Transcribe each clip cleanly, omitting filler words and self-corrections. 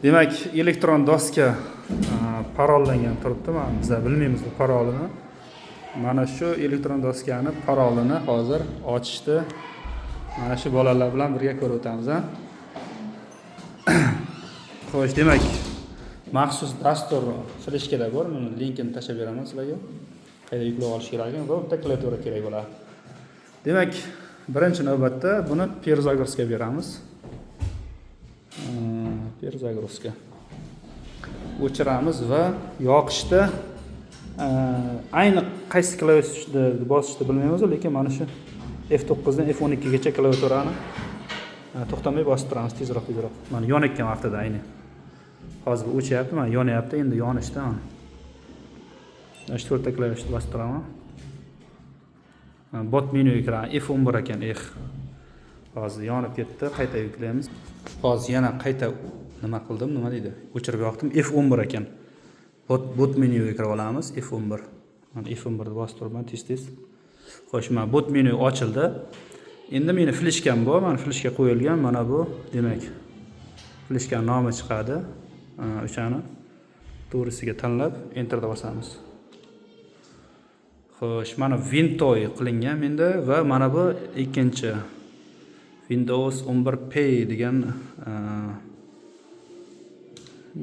Demak, elektron doska parollangan turibdi. Mana biz bilmaymiz bu parolini. Mana shu elektron doskani parolini hozir ochishni mana shu bolalar bilan birga ko'rib o'tamiz, a? Xo'sh, demak, maxsus dastur fleshkada bor. Buni linkini tashlab beraman sizlarga. Qayerda yuklab olish kerakligini va bitta klaviatura kerak bo'ladi. Demak, birinchi navbatda buni перезагрузка beramiz. Перезагрузка. O'chiramiz va yoqishda ayni qaysi klaviaturani bosishni bilmaymiz, lekin mana shu F9 dan F12 gacha klaviaturani to'xtamay bosib turamiz tezroq tezroq. Mana yonayotgan vaqtida ayni. Hozir bu o'chyapti, mana yonyapti, endi yonishda mana. Mana shu to'rtta klaviaturani bosib turaman. Bot menyuga kiraman. F11 ekan, eh. Hozir yonib ketdi, qayta yuklaymiz. Hozir yana qayta nima qildim, nima deydi? O'chirib yoqdim. F11 ekan. Bot menyuga kirib olamiz. F11. Mana F11 ni bosib turibman tez-tez. Xo'sh, mana bot menyu ochildi. Endi meni fleshkam bor, mana fleshka qo'yilgan, mana bu, demak, fleshka nomi chiqadi. O'shani to'g'risiga tanlab Enterda bosamiz. Xo'sh, mana Wintoy qilingan menda va mana bu ikkinchi Windows 11 P degan,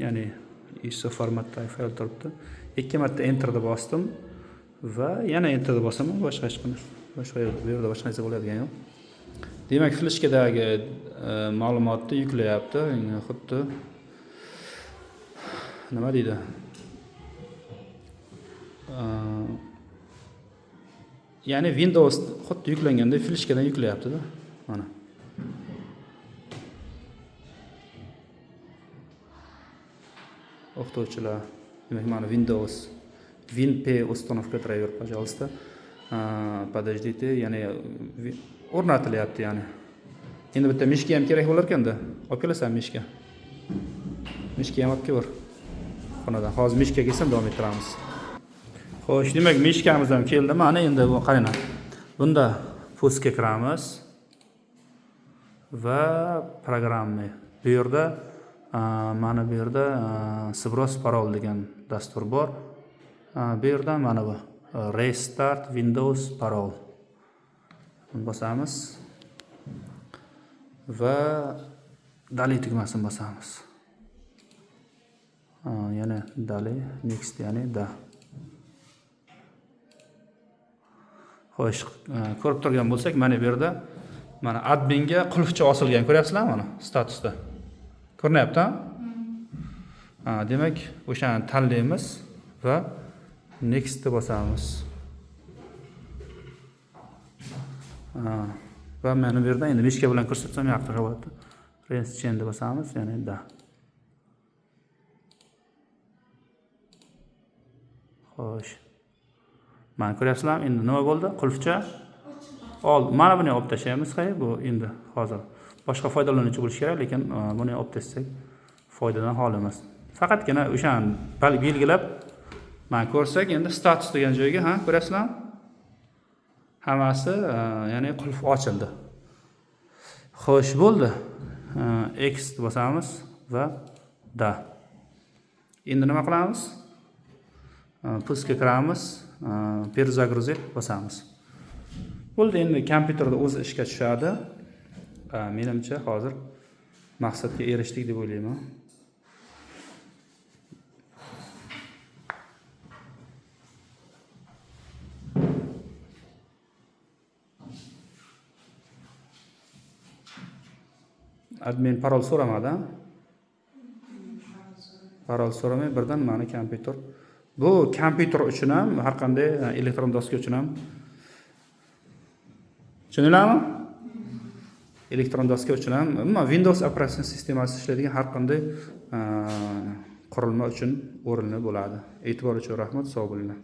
ya'ni ISO formatdagi fayl turibdi. Ikki marta Enterda bosdim va yana Enterda bosaman, boshqa hech qanday, boshqa yo'q, bu yerda boshqa narsa bo'ladigan yo'q. Demak, fleshkadagi ma'lumotni yuklayapti. Endi xuddi nima deydi? Ya'ni Windows xuddi yuklanganda fleshkadan yuklayapti-da. Mana. O'qituvchilar, demak, mana Windows WinP установка драйвер, пожалуйста. Подождите, ya'ni o'rnatilyapti, ya'ni. Endi bitta mishka ham kerak bo'lar ekanda. Olib kelasan mishka. Mishka ham olib kelver. Xonadan. Hozir mishka kelsam davom ettiramiz. Xo'sh, demak, mishkamiz ham keldi. Mana endi bu qaranglar. Bunda pustga kiramiz va programma. Bu yerda mana bu yerda сброс parol degan dastur bor. Bu yerda mana bu restart Windows parol. Buni bosamiz va dali tugmasini bosamiz. Yana dali next, ya'ni da. Xo'sh, ko'rib turgan bo'lsak, mana bu yerda mana adminga qulfcha osilgan, ko'ryapsizlarmi mana statusda? Ko'rinyapti, ha? Demak, o'shani tanlaymiz va next deb bosamiz. Va mana bu yerda endi mishka bilan ko'rsatsam yaxshiroq bo'ladi. Renschenni deb bosamiz, ya'ni da. Xo'sh. Mana ko'ryapsizlarmi? Endi nima bo'ldi? Qulfcha ol. Mana buni olib tashlaymiz, hay, bu endi hozir boshqa foydalanuvchi bo'lishi kerak, lekin buni olib tashlasak foydadan xoli emas. Faqatgina o'shani belgilab mana ko'rsak, endi status degan joyga, ha, ko'ryapsizlarmi? Hammasi, ya'ni qulf ochildi. Xo'sh, bo'ldi. X bosamiz va da. Endi nima qilamiz? Pustga kiramiz, перезагрузить bosamiz. Bo'ldi, endi kompyuterda o'zi ishga tushadi. Menimcha hozir maqsadga erishdik deb o'ylayman. Admin parol so'ramadi, ha? Parol so'ramay birdan mana kompyuter. Bu kompyuter uchun ham, har qanday elektron doska uchun ham. Tushundinglarmi? Elektron doska uchun ham, umuman Windows operatsion sistemasi ishlaydigan har qanday qurilma uchun o'rinli bo'ladi. E'tibor uchun rahmat, sog' bo'linglar.